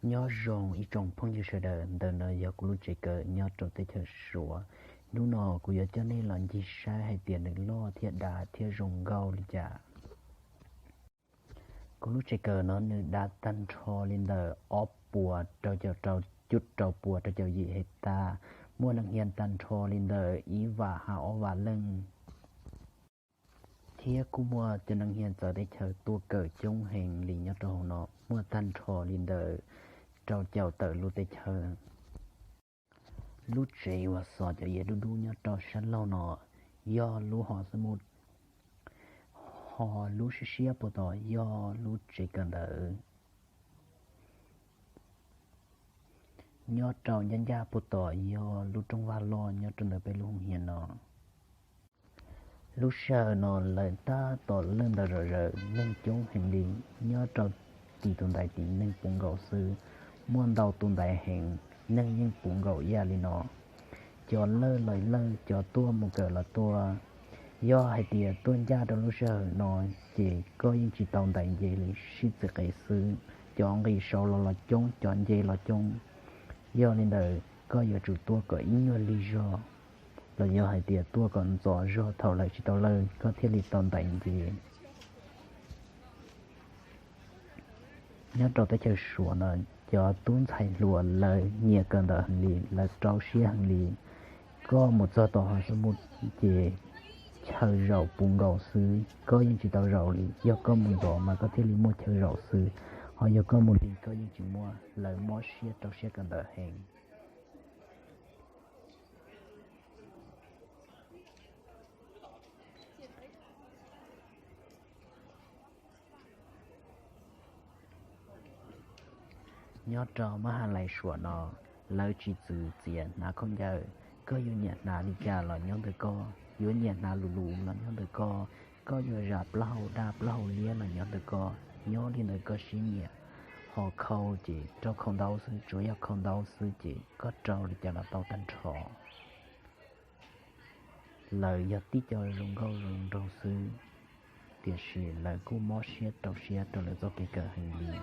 Nyob zoo ib tsoom phooj ywg sawv daws, ntawm no yog kuv lub tsev kawm nyob rau teb chaws Suav. Hnub no kuv yuav coj nej los ncig saib hais tias nws loj thiab dav thiab zoo nkauj li cas. Kuv lub tsev kawm no nws dav tag nrho li ntawm ob puas rau caum rau, cuj rau puas rau caum yim hais tas, muaj neeg hias tag nrho li ntawm ib vam hab ob vam leej, thiab kuj muaj cov neeg hias txawv teb chaws tuaj kawm coob heev li nyob rau hauv no, muaj tag nrho li ntawm rau caum tawm lub teb chaws. Lub tsev uas xov cov iav dub dub nyob rau sab laug no yog lub hos xab muj, ho lub siab siab puag tom yog lub tsev kawm ntawv. Nyob rau ncaj ncaj puag tom yog lub rooj vag loj nyob rau ntawm peb lub hoo hias no. Lub sij hawm no lawv tab tom lawj ntawv zom zaws, neeg coob heev li. Nyob rau tim tus ntaiv tim neeg puv nkaus xwb, muaj ntau tus ntaiv heev, neeg yeej puv nkaus ib yam li no. Cov lawj los lawj, cov tuaj mus kawm los tuaj. Yog hais tias tuaj ncaj rau lub sij hawm no ces koj yeej tsis tau ntaiv nce li, sib txiv qev xwb. Cov nqis saud los los coob, cov nce los coob. Yog li ntawd koj yuav tsum tuaj kom ib nyuag lig zog, los yog hais tias tuaj kom ntxov zog thaum lawv tsis tau lawj koj thiaj li tau ntaiv nce. Nyob rau teb chaws Suav no, cov tub ntxhais hluas lawv nyiam kawm ntawv heev li, lawv rau siab heev li. Koj mus txog tom hos xab muj ces chaw zaum puv nkaus xwb, koj yeej tsis tau zaum li. Yog koj mus ntxov mas koj thiaj li muaj chaw zaum xwb, ho yog koj mus lig koj yeej tsis muaj. Lawv mob siab rau siab kawm ntawv heev. Nyob rau mab ha lais Suav no, lawv tsis txwv txiav hnav khaub ncaws. Koj yuav nyiam hnav li cas los nyob ntawm koj, yuav nyiam hnav luv luv los nyob ntawm koj, koj yuav zam plaub hau daj plaub hau liab los nyob ntawm koj, nyob li ntawm koj siab nyiam. Ho khau ces rau khau ntaub xwb, tsuas yog khau ntaub xwb ces koj rau li cas los tau tag nrho. Lawv yog tib co zoo nkauj zoo nraug xwb, tiam sis lawv kuj mob siab rau siab rau lawv txoj kev kawm heev li.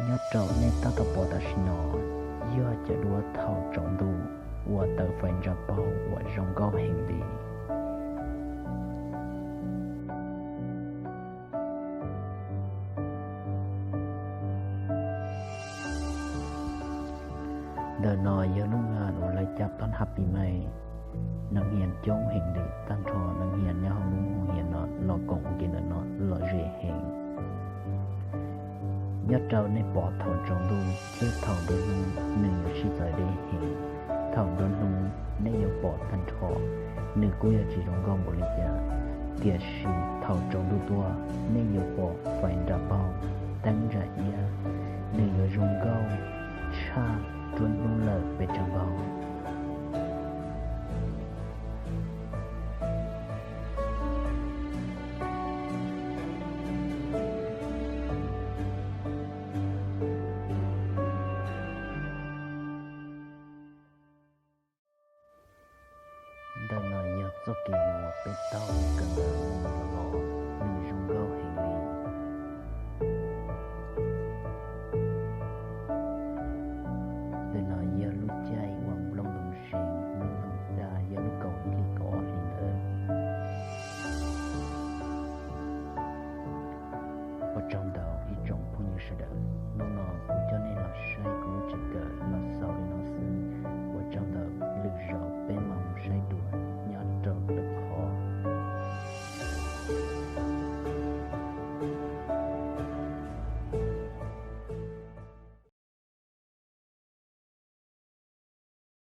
Nyob rau nej tab tom pom tam sim no yog cov duab thaum tsaus ntuj uas tawm fais ntsa paug uas zoo nkauj heev li. Ntawm no yog lub nga uas lawv cab pab hab pis mais, neeg hias coob heev li, tag nrho neeg hias nyob hauv lub hoo hias no los koom ua ke ntawm no lom zem heev. Nyob rau nej pom thaum tsaus ntuj thiab thaum nruab hnub nws yuav sib txawv deb heev. Thaum nruab hnub nej yuav pom tag nrho nws kuj yuav tsis zoo nkauj npaum li cas, tiam sis thaum tsaus ntuj tuaj nej yuav pom fais nra paug, teeb ntsa iab, nws yuav zoo nkauj tshaj nruab hnub lawm pes tsawg npaug. Ntawm no yog txoj kev uas peb taug kawm ntawv mus los.